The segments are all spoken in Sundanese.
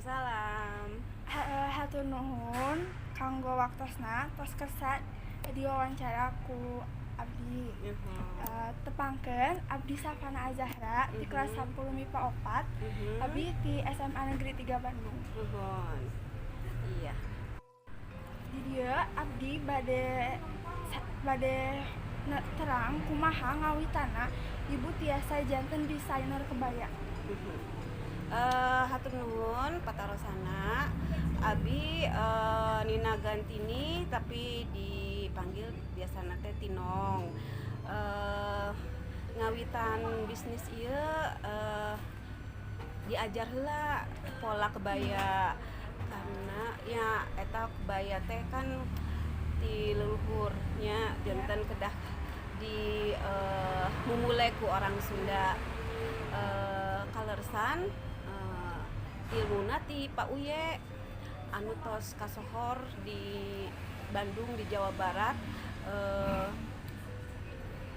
Waalaikumsalam. Hatur nuhun kanggo waktosna tos kersa diwawancara ku abdi. Tepangkeun, abdi Savana Azahra di kelas 10 MIPA 4. Abdi di SMA Negeri 3 Bandung. Muhun. Iya. Di dieu abdi bade terang kumaha ngawitanna ibu tiasa janten desainer kebaya. Hatur nuhun patarosana. Abi Nina Gantini, tapi dipanggil biasana teh Tinong. Ngawitan bisnis ieu diajar heula pola kebaya, karena ya eta kebaya teh kan ti leluhurnya, janten kedah di mumule ku orang Sunda. Kaleresan ilmuna ti Pak Uye anu tos kasohor di Bandung, di Jawa Barat,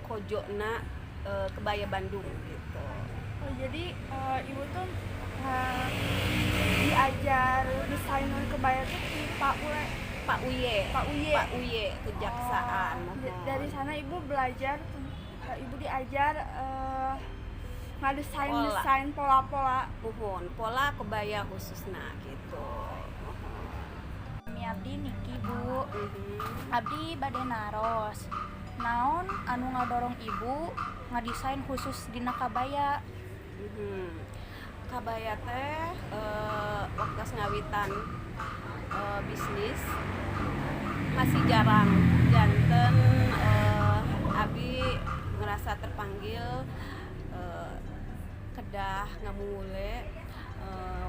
kojona kebaya Bandung gitu. Oh, jadi ibu tuh diajar desainer kebaya tuh di Pak Ule? Pak Uye. Pak Uye. Pak Uye Kejaksaan. Oh, Muhun. Dari sana ibu belajar, ibu diajar ngadesain Pola. Desain pola-pola. Muhun, pola kebaya khususna gitu. Muhun. Nami abdi Niki, Bu. Abdi bade naros. Naon anu ngadorong ibu ngadesain khusus dina kabaya? Kabaya teh waktu ngawitan bisnis masih jarang, janten abi ngerasa terpanggil kedah ngamumule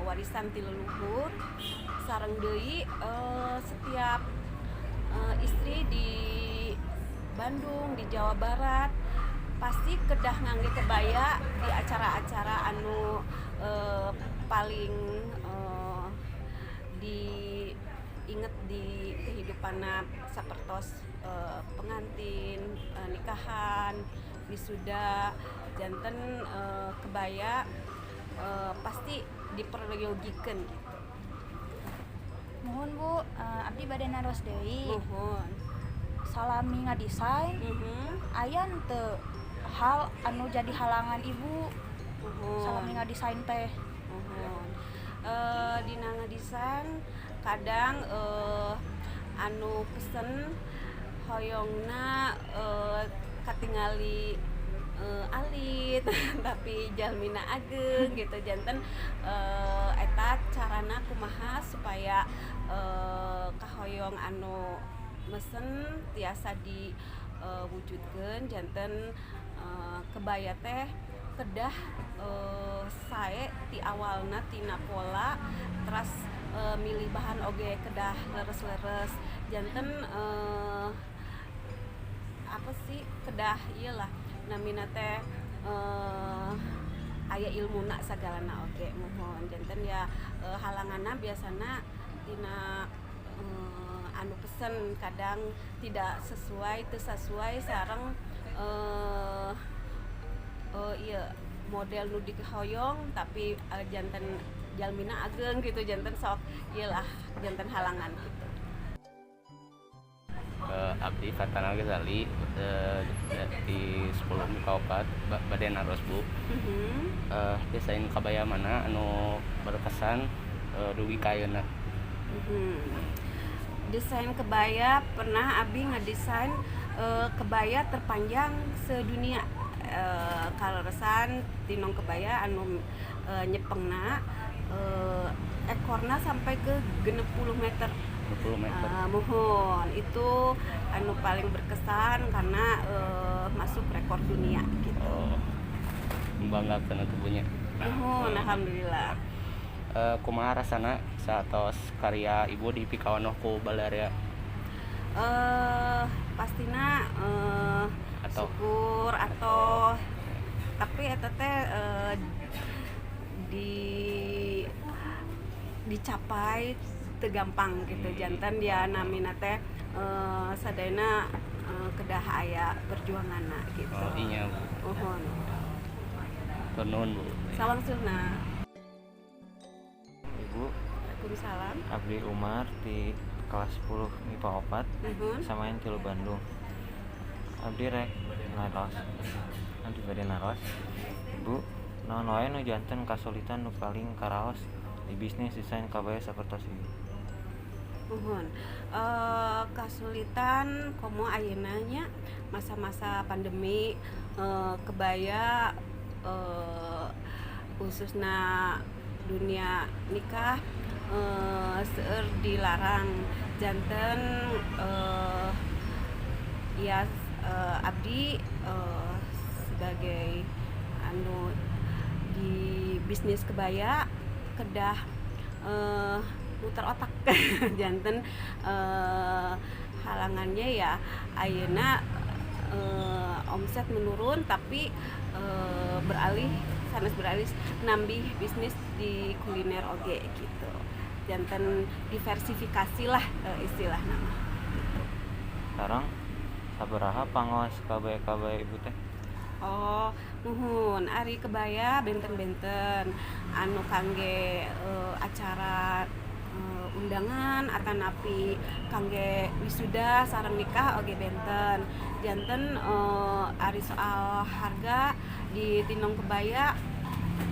warisan ti leluhur. Sareng deui setiap istri di Bandung, di Jawa Barat pasti kedah ngangge kebaya di acara-acara anu paling diinget di kehidupan, sapertos pengantin, nikahan, wisuda. Janten kebaya pasti diperyogikan gitu. Muhun, Bu, abdi bade naros deui. Muhun. Salami ngadesain, aya teu hal anu jadi halangan ibu salami ngadesain teh? Muhun. Dina ngadesain kadang anu pesen hoyongna katingali alit tapi jalmina ageng gitu. Janten eta carana kumaha supaya kahoyong anu mesen tiasa diwujudkeun. Janten kebaya teh kedah sae ti awalna, tina pola, teras milih bahan oge kedah leres-leres. Janten apa sih, kedah iyalah namina teh aya ilmuna sagalana oge. Muhun, janten ya halanganna biasana tina anu pesen, kadang tidak sesuai, teu sesuai sareng iya model nu dihoyong, tapi janten jalmina ageng gitu. Janten sok iyalah, janten halangan gitu. Abdi Fatana Ghazali di 10 MIPA 4, bade naros, Bu. Desain kabaya mana anu berkesan dugi ka ayeuna? Desain kebaya, pernah abi ngedesain kebaya terpanjang sedunia. Kaleresan Tinong Kebaya anu nyepengna ekorna sampai ke 60 meter. 20 meter. Muhun, itu anu paling berkesan karena masuk rekor dunia gitu. Oh, membanggakan tubuhnya. Muhun, alhamdulillah. Kumaha rasana saatos karya ibu dipikawanoh ku balarea? Pastina Atau syukur atau tapi eta teh di dicapai teu gampang gitu. Janten dia namina teh sadayana kedah aya perjuanganna gitu. Oh iya, Bu. Muhun. Nuhun, Bu. Sawangsulna. Ibu. Waalaikumsalam. Abdi Umar di kelas 10 MIPA 4. Nuhun. SMAN 3 Bandung. Abdi rek naros. Abdi bade naros. Ibu, naon wae nu janten kasulitan nu paling karaos di bisnis desain kabaya sapertos ieu? Nuhun. Kasulitan komo ayeuna nya masa-masa pandemi, kebaya, khususna dunia nikah, seueur dilarang, janten ya abdi sebagai anu di bisnis kebaya kedah muter otak. Janten halangannya ya ayeuna omset menurun, tapi beralih, sanes beralih, nambih bisnis di kuliner oge gitu. Janten diversifikasi lah istilah nama gitu. Sekarang sabaraha pangaos kabaya-kabaya ibu teh? Oh, nuhun. Ari kebaya benten-benten, anu kangge acara undangan atanapi kangge wisuda sareng nikah oge benten. Janten ari soal harga di Tinong Kebaya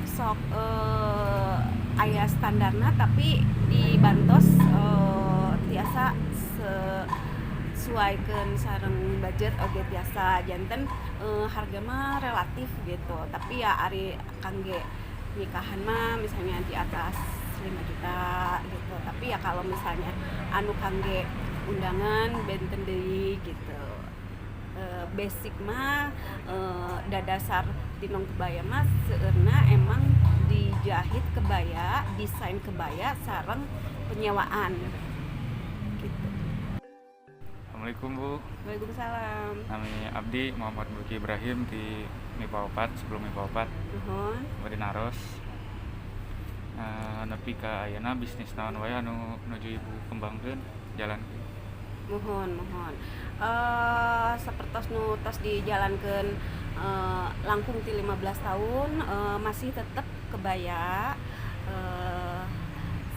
sok aya standarna, tapi dibantos tiasa sesuaikan sareng budget oge tiasa. Janten harga mah relatif gitu, tapi ya ari kangge nikahan mah misalnya di atas 5 juta gitu, tapi ya kalau misalnya anu kangge undangan benten deui gitu. Basic mah dadasar Tinong Kebaya mah seueurna emang dijahit kebaya, desain kebaya sareng penyewaan gitu. Assalamualaikum, Bu. Waalaikumsalam. Nami Abdi Muhammad Mulki Ibrahim di MIPA 4, 10 MIPA 4. Nuhun. Bade naros. Nepi ka ayeuna bisnis naon wae anu nuju ibu kembangkeun, jalankeun? Muhun, muhun. Sapertos nu tos dijalankeun langkung ti 15 tahun, masih tetep kebaya,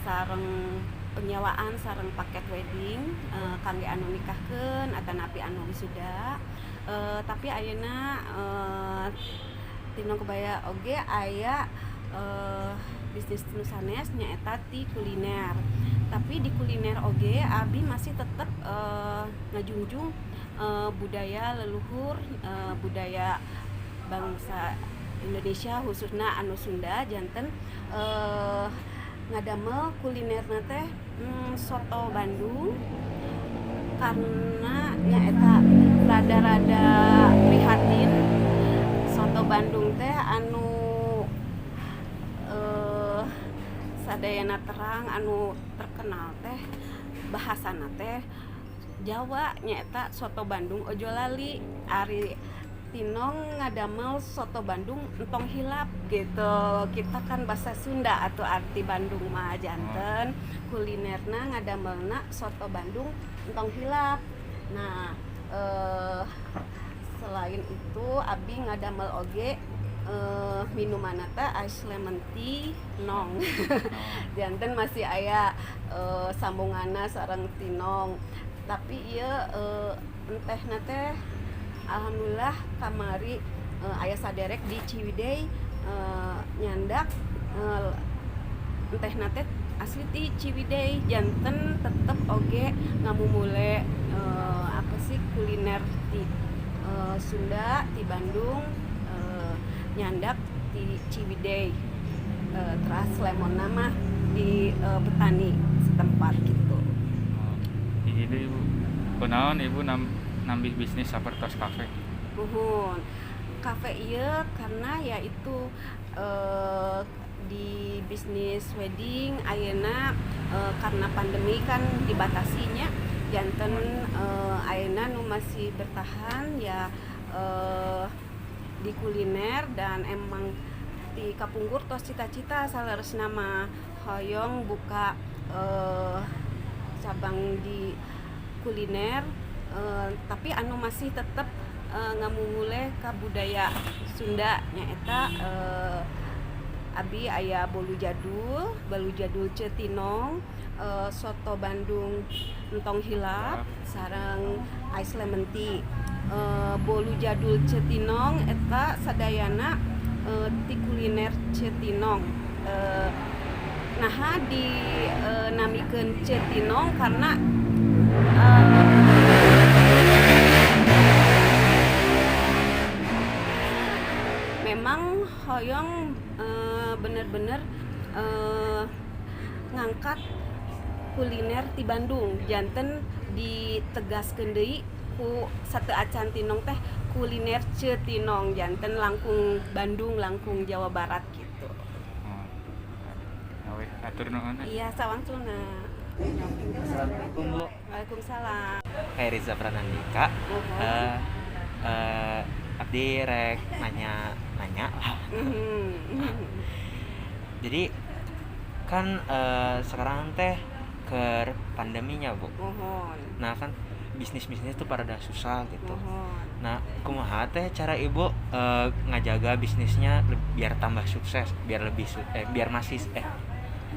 sareng penyewaan sareng paket wedding, kangge anu nikahkeun atanapi anu wisuda. Tapi ayeuna Tinong Kebaya oge aya bisnis nu sanes, nyaeta ti kuliner. Tapi di kuliner oge abdi masih tetep ngajunjung budaya leluhur, budaya bangsa Indonesia khususna anu Sunda. Janten ngadamel kulinerna teh soto Bandung, karena nyaeta rada-rada prihatin soto Bandung teh anu sadayana terang anu terkenal teh bahasana teh Jawa, nyaeta soto Bandung ojo lali. Ari Tinong ngadamel soto Bandung entong hilap gitu, kita kan bahasa Sunda atau arti Bandung mah. Janten kulinerna ngadamelna soto Bandung entong hilap. Nah, selain itu abdi ngadamel oge minuman teh ice lemon tea nong. Janten masih aya sambunganna sareng Tinong, tapi ieu entehna teh alhamdulillah kamari aya saderek di Ciwidey nyandak entehna teh asli ti Ciwidey. Janten tetep oge ngamumule apa sih, kuliner di Sunda, di Bandung, nyandak di Ciwidey, teras lemonna mah di petani setempat gitu. Oh, hiji deui, Ibu. Kunaon Ibu nambih bisnis sapertos kafe? Muhun. Kafe ieu karena ya itu di bisnis wedding ayeuna karena pandemi kan dibatasinya, janten ayeuna nu masih bertahan ya di kuliner. Dan emang di kapungkur tos cita-cita saleresna mah hoyong buka cabang di kuliner, tapi anu masih tetep ngamumule ka budaya Sunda, nyaeta Abi aya bolu jadul, bolu jadul Ceu Tinong, soto Bandung entong hilap, sareng ice lemon tea. Bolu jadul Ceu Tinong eta sadayana ti kuliner Ceu Tinong. Naha di namikeun Ceu Tinong karena memang hoyong bener-bener ngangkat kuliner di Bandung, janten ditegaskeun deui ku sateuacan Tinong teh kuliner Ceu Tinong, janten langkung Bandung, langkung Jawa Barat gitu. Oh. Awe, atur nuhun. Iya, sawangsulna. Assalamualaikum, Bu. Waalaikumsalam. Kayak Riza Pranandika. Muhun. Abdi rek nanya nanya lah. Jadi kan sekarang teh ke pandeminya, Bu. Muhun. Nah, kan bisnis-bisnis tuh pada susah gitu. Muhun. Nah, kumaha teh cara Ibu ngajaga bisnisnya biar tambah sukses, biar lebih biar masih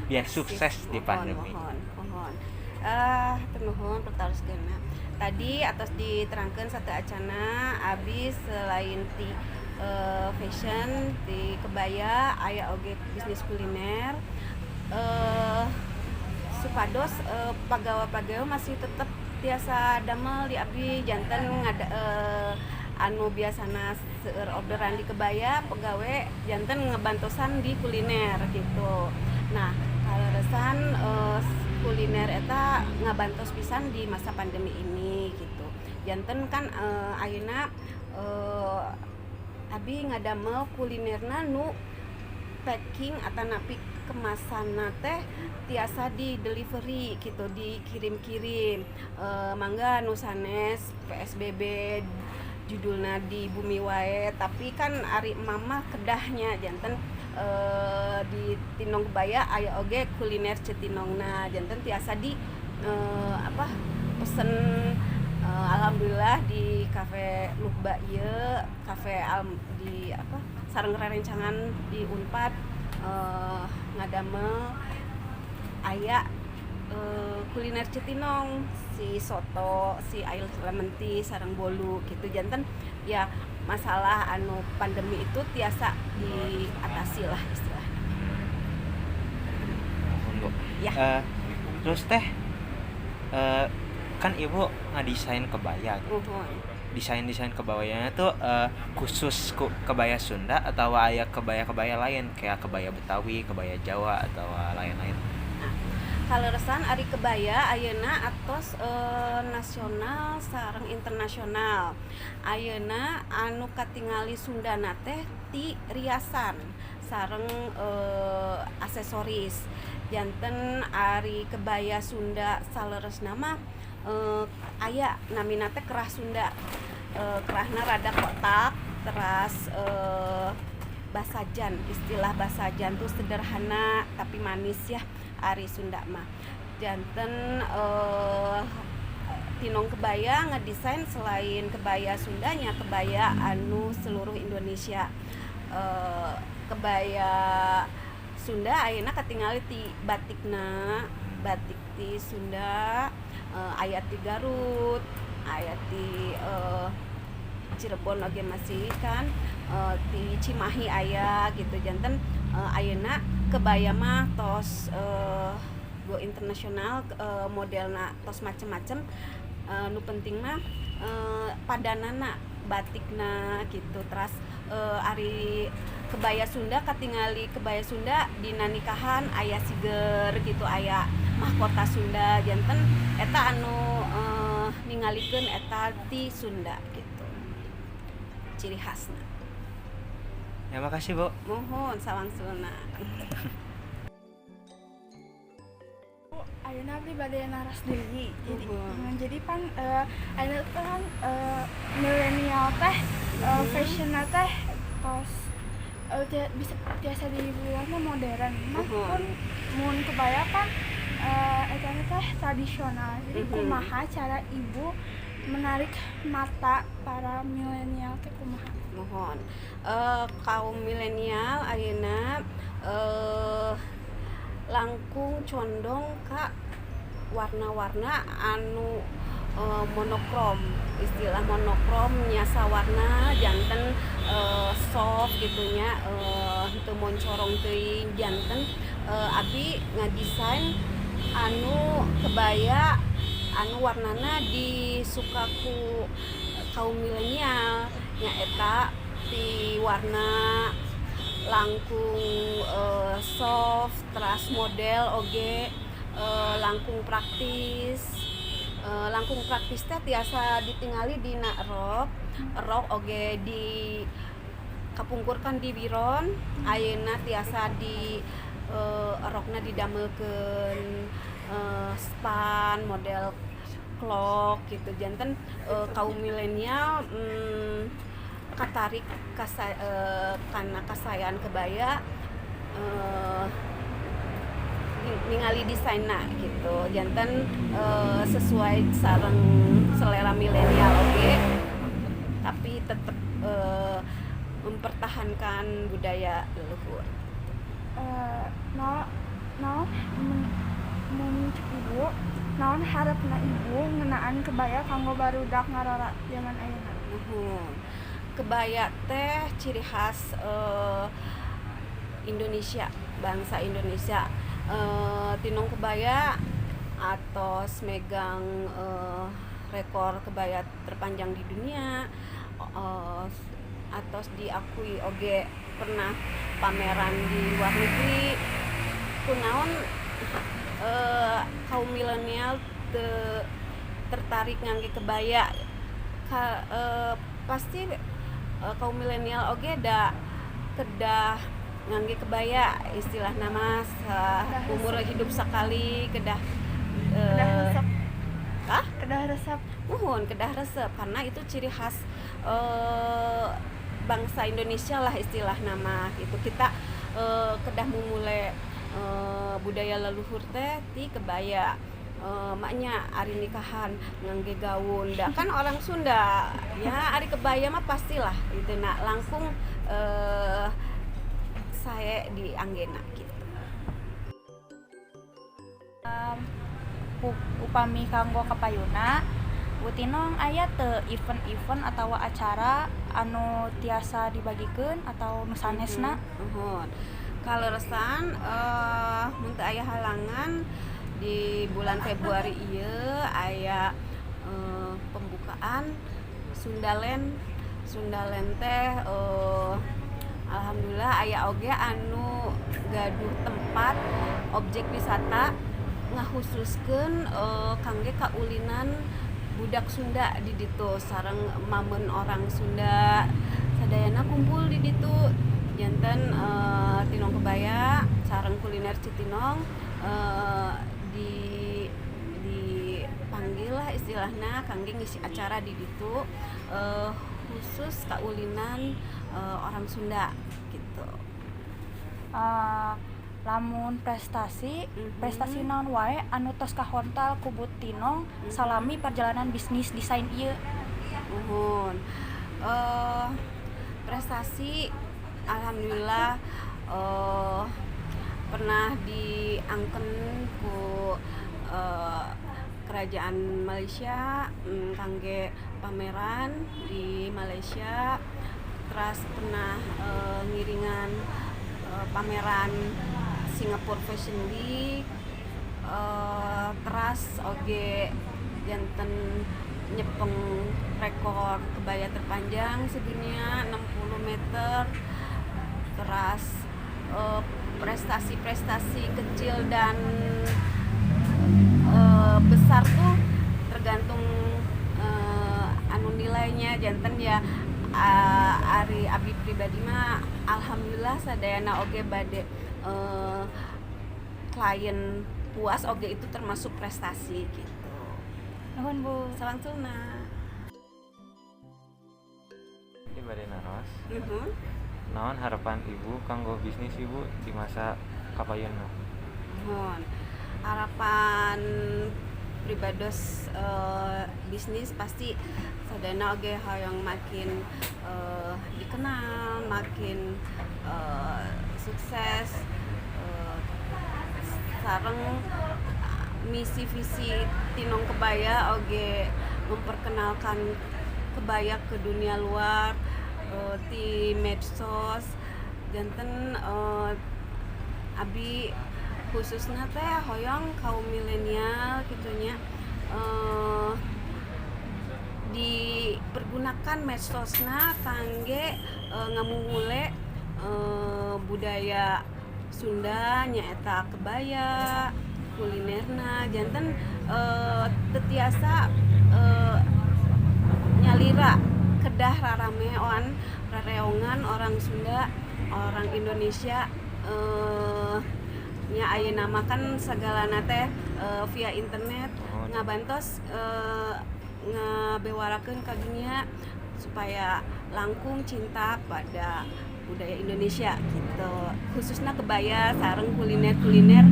biar sukses di pandemi. Muhun, muhun. Nuhun pertaroskeunna. Tadi atos diterangkeun sateuacanna, abi selain ti fashion, di kebaya, aya oge bisnis kuliner. Supados pagawe-pagawe masih tetep tiasa damel di abdi, janten ngada anu biasana seueur orderan di kebaya, pegawe janten ngebantosan di kuliner gitu. Nah, kaleresan kuliner eta ngabantos pisan di masa pandemi ini gitu. Janten kan ayeuna abi ngadamel kulinerna nu packing atanapi kemasanna teh tiasa di delivery gitu, dikirim-kirim. Mangga nu sanes PSBB judulna di bumi wae, tapi kan ari mama kedahnya janten di Tinong Kebaya aya oge kuliner Ceu Tinongna, janten tiasa di apa pesen. Alhamdulillah di kafe Lukba ieu, kafe di apa sareng rerencangan di Unpad ngadamel aya kuliner Ceu Tinong, si soto, si air lemon tea sareng bolu gitu. Janten ya masalah anu pandemi itu tiasa diatasi lah istilahnya. Nuhun, Bu. Ya. Terus teh kan Ibu ngadesain kebaya gitu. Muhun. Desain-desain kebayanya tuh khusus kebaya Sunda atau aya kebaya-kebaya lain kayak kebaya Betawi, kebaya Jawa atau lain-lain? Nah, kaleresan ari kebaya ayeuna atos nasional sareng internasional. Ayeuna anu katingali Sundana teh ti riasan sareng aksesoris. Janten ari kebaya Sunda saleresna mah aya namina teh kerah Sunda. Kerahna rada kotak, teras basajan, istilah basajan tuh sederhana tapi manis ya ari Sunda mah. Janten Tinong Kebaya ngedesain selain kebaya Sundanya, kebaya anu seluruh Indonesia. Kebaya Sunda ayeuna katingali ti batikna, batik ti Sunda, aya ti Garut, aya ti Cirebon oge masih kan, ti Cimahi aya gitu. Janten ayeuna kebaya mah tos go internasional, modelna tos macem-macem. Nu penting mah padanana batikna gitu. Teras ari kebaya Sunda katingali kebaya Sunda dina nikahan aya siger gitu, aya mahkota Sunda, janten eta anu ningalikeun eta ti Sunda gitu, ciri khasna. Ya, makasih, Bu. Muhun, sawangsulna. Bu, ayeuna abdi bade naros deui. Jadi Muhun. Jadi pan ayeuna teh kan milenial teh fashionna teh tos bisa tiasa dibilang mah modern. Mah Muhun. pun mun kebaya kan eta teh tradisional. Jadi kumaha cara Ibu menarik mata para milenial teh kumaha? Muhun. Kaum milenial ayeuna Langkung condong ka warna-warna anu monokrom, istilah monokrom nya sawarna, janten soft gitu nya, teu moncorong teuing. Janten abi ngadesain anu kebaya anu warnana disuka ku kaum milenial, nyaeta ti warna langkung soft, teras model oge langkung praktis. Langkung praktis teh tiasa ditingali dina rok rok oge, di kapungkur kan di wiron, ayeuna tiasa di rokna didamelkeun span model cloak gitu. Janten kaum milenial katarik kana kasaean kebaya ningali desainna gitu. Janten sesuai sareng selera milenial oge, tapi tetep mempertahankan budaya leluhur. No no mun cek Ibu, naon harapna Ibu ngeunaan kebaya kanggo barudak ngarora zaman ayeuna? Nuhun. Kebaya teh ciri khas Indonesia, bangsa Indonesia. Tinong Kebaya atos megang rekor kebaya terpanjang di dunia, atos diakui oge pernah pameran di luar negeri. Kunaon kaum milenial teu tertarik ngangge kebaya? Pasti kaum milenial oge da kedah ngangge kebaya, istilahna mah umur hidup sakali kedah. Kedah resep. Ah? Kedah resep. Muhun, kedah resep karena itu ciri khas bangsa Indonesia lah istilahna mah itu. Kita kedah mumule budaya leluhur teh ti kebaya. Maknya ari nikahan ngangge gaun, da kan orang Sunda ya, ari kebaya mah pastilah itu nak langkung sae dianggena gitu. Upami kanggo kapayuna, Bu Tinong aya teu event-event atau acara anu tiasa dibagikeun atau nu sanesna? Muhun. Kaleresan mun teu aya halangan di bulan Februari ieu aya pembukaan Sundaland. Sundaland teh alhamdulillah aya oge anu gaduh tempat objek wisata ngakhususkeun kangge kaulinan budak Sunda di ditu sareng mamen orang Sunda sadayana kumpul di ditu. Janten Tinong Kebaya sareng kuliner Citinong di dipanggil lah istilahna kangge ngisi acara di ditu khusus kaulinan orang Sunda gitu. Lamun prestasi, prestasi naon wae anu tos kahontal ku Bu Tinong salami perjalanan bisnis desain ieu? Muhun. Prestasi alhamdulillah pernah diangken ku kerajaan Malaysia kangge pameran di Malaysia, terus pernah ngiringan pameran Singapore Fashion Week, teras oge janten nyepeng rekor kebaya terpanjang sedunia 60 meter. Teras prestasi-prestasi kecil dan besar tuh tergantung anu nilainya. Janten ya ari abdi pribadi mah alhamdulillah sadayana oge bade klien puas oge itu termasuk prestasi gitu. Nuhun, Bu. Sawangsulna. Ini bade naros. Mhm. Naon harapan Ibu kanggo bisnis Ibu di masa kapayun? Muhun. Harapan pribados bisnis pasti sadayana oge hoyong makin dikenal, makin sukses. Sukses sareng misi visi Tinong Kebaya oge memperkenalkan kebaya ke dunia luar di medsos. Janten abi khususnya teh hoyong kaum milenial gitu nya dipergunakan medsosna kangge ngamumule budaya Sunda, nyaeta kebaya, kulinerna. Janten teu tiasa nyalira, kedah raramean, rareongan orang Sunda, orang Indonesia. Nya ayeuna mah kan sagalana teh via internet, ngabantos ngabewarakeun ka dunia supaya langkung cinta pada budaya Indonesia gitu, khususnya kebaya sareng kuliner-kuliner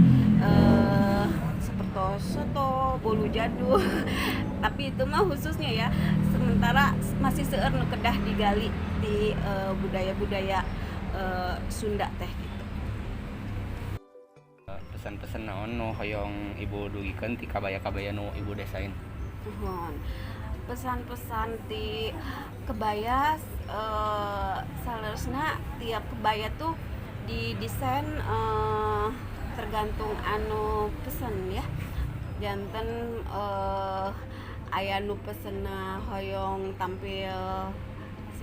seperti soto, bolu jadul. Tapi itu mah khususnya ya, sementara masih seueur nu kedah digali di budaya-budaya Sunda teh gitu. Pesan-pesan naon nu hoyong ibu dugikeun ti kabaya-kabaya nu ibu desain? Nuhun. Pesan-pesan di kebaya, saleresna tiap kebaya tuh didesain tergantung anu pesen ya. Janten aya nu pesenna hoyong tampil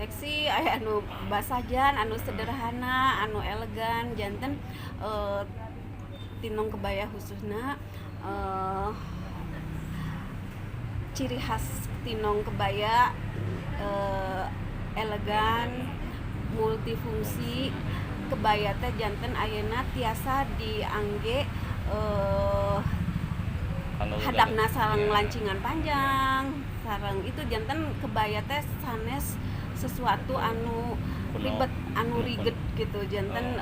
seksi, aya anu basajan, anu sederhana, anu elegan. Janten Tinong Kebaya khususna, ciri khas Tinong Kebaya elegan, multifungsi. Kebaya teh janten ayeuna tiasa diangge Kalau hadapna sareng lancingan panjang, sareng itu. Janten kebaya teh sanes sesuatu anu Kuno. Ribet, anu Kuno. Riget gitu. Janten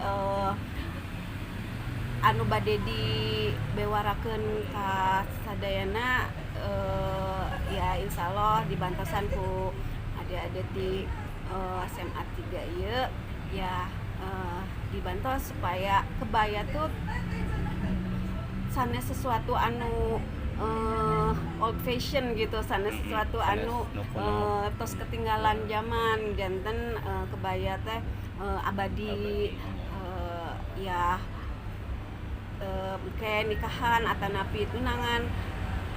anu bade dibewarakeun ka sadayana, ya insyaallah dibantosan ku adik-adik di SMA 3 ieu ya, dibantos supaya kebaya tuh sanes sesuatu anu old fashion gitu, sanes sesuatu sanes anu nu kuno. Tos ketinggalan zaman. Janten kebaya teh abadi. Abadi. Ya kayak nikahan atanapi tunangan,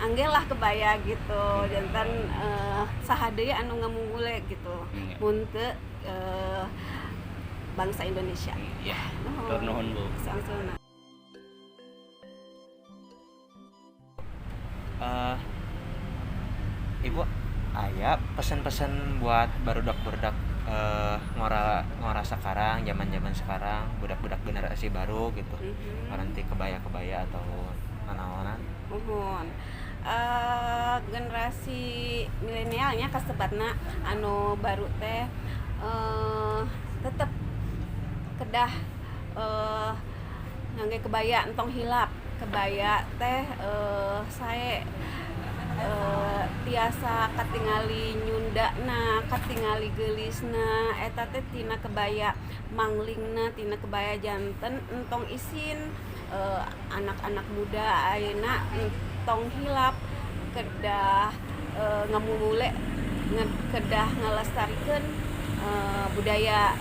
angge lah kebaya gitu. Janten saha deui anu ngamumule gitu mun teu bangsa Indonesia. Ya, Nuhun. hatur nuhun, Bu. Sangsuna. Ibu aya pesan-pesan buat barudak-barudak ngora ngora sekarang, zaman-zaman sekarang, budak-budak generasi baru gitu, orang ti kebaya-kebaya atau nanaonan? Muhun. Generasi milenialnya kasebatna anu baru teh tetep kedah ngangge kebaya, entong hilap kebaya teh sae, tiasa katingali nyundana, katingali geulisna eta teh tina kebaya, manglingna tina kebaya. Janten entong isin, anak-anak muda ayeuna entong hilap, kedah ngamumule, kedah ngalestarikeun budaya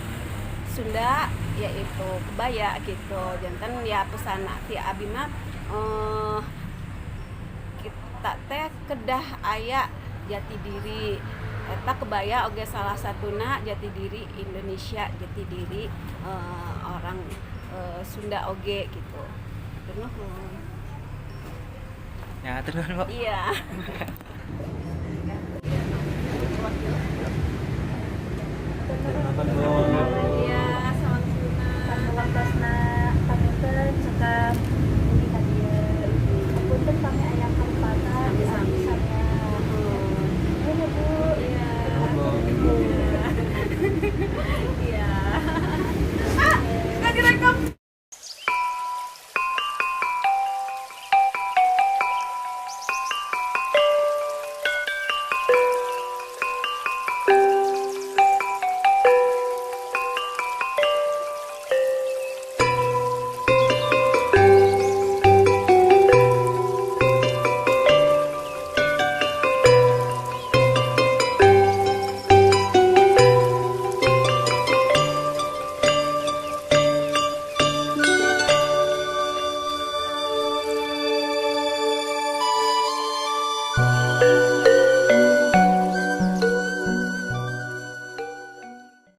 Sunda yaitu kebaya gitu. Janten ya pesan ti abi mah kita teh kedah aya jati diri, eta kebaya oge salah satuna jati diri Indonesia, jati diri orang Sunda oge gitu. Hatur nuhun. Ya, hatur nuhun, Bu. Iya. Nonton, Bu.